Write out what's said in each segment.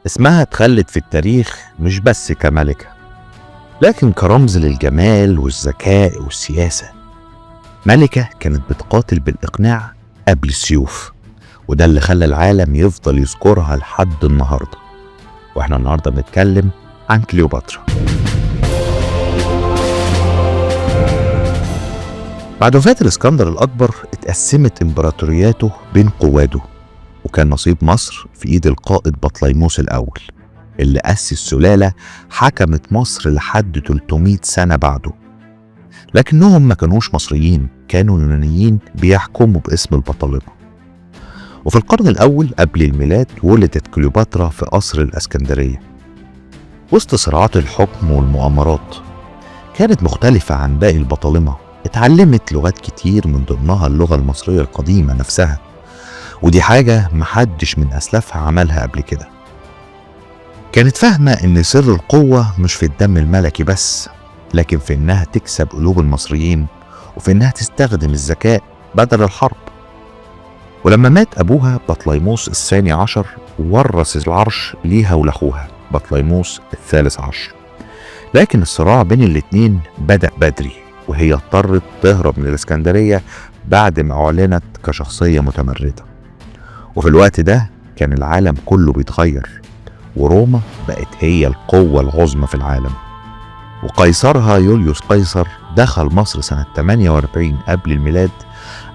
اسمها اتخلد في التاريخ مش بس كملكة، لكن كرمز للجمال والذكاء والسياسة. ملكة كانت بتقاتل بالإقناع قبل السيوف، وده اللي خلى العالم يفضل يذكرها لحد النهاردة. واحنا النهاردة بنتكلم عن كليوباترا. بعد وفاة الإسكندر الأكبر اتقسمت إمبراطورياته بين قواده، وكان نصيب مصر في إيد القائد بطليموس الأول، اللي أسس سلالة حكمت مصر لحد 300 سنة بعده. لكنهم ما كانوش مصريين، كانوا يونانيين بيحكموا باسم البطالمة. وفي القرن الأول قبل الميلاد ولدت كليوباترا في قصر الإسكندرية وسط صراعات الحكم والمؤامرات. كانت مختلفة عن باقي البطالمة، اتعلمت لغات كتير من ضمنها اللغة المصرية القديمة نفسها، ودي حاجة محدش من أسلافها عملها قبل كده. كانت فاهمة إن سر القوة مش في الدم الملكي بس، لكن في إنها تكسب قلوب المصريين، وفي إنها تستخدم الذكاء بدل الحرب. ولما مات أبوها بطليموس الثاني عشر، ورث العرش ليها ولأخوها بطليموس الثالث عشر. لكن الصراع بين الاتنين بدأ بدري، وهي اضطرت تهرب من الإسكندرية بعد ما أعلنت كشخصية متمردة. وفي الوقت ده كان العالم كله بيتغير، وروما بقت هي القوة العظمى في العالم. وقيصرها يوليوس قيصر دخل مصر سنة 48 قبل الميلاد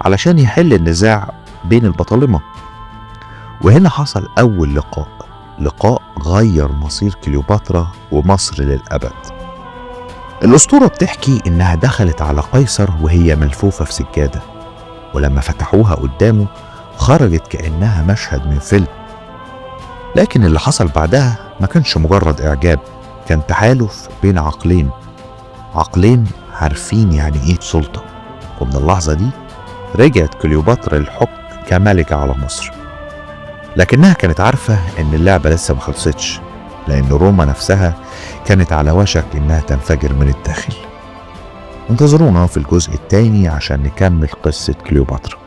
علشان يحل النزاع بين البطالمة. وهنا حصل أول لقاء، لقاء غير مصير كليوباترا ومصر للأبد. الأسطورة بتحكي إنها دخلت على قيصر وهي ملفوفة في سجادة، ولما فتحوها قدامه خرجت كأنها مشهد من فيلم. لكن اللي حصل بعدها ما كانش مجرد إعجاب، كان تحالف بين عقلين، عقلين عارفين يعني إيه سلطة. ومن اللحظة دي رجعت كليوباترا للحكم كملكة على مصر. لكنها كانت عارفة إن اللعبة لسه ما خلصتش، لأن روما نفسها كانت على وشك إنها تنفجر من الداخل. انتظرونا في الجزء الثاني عشان نكمل قصة كليوباترا.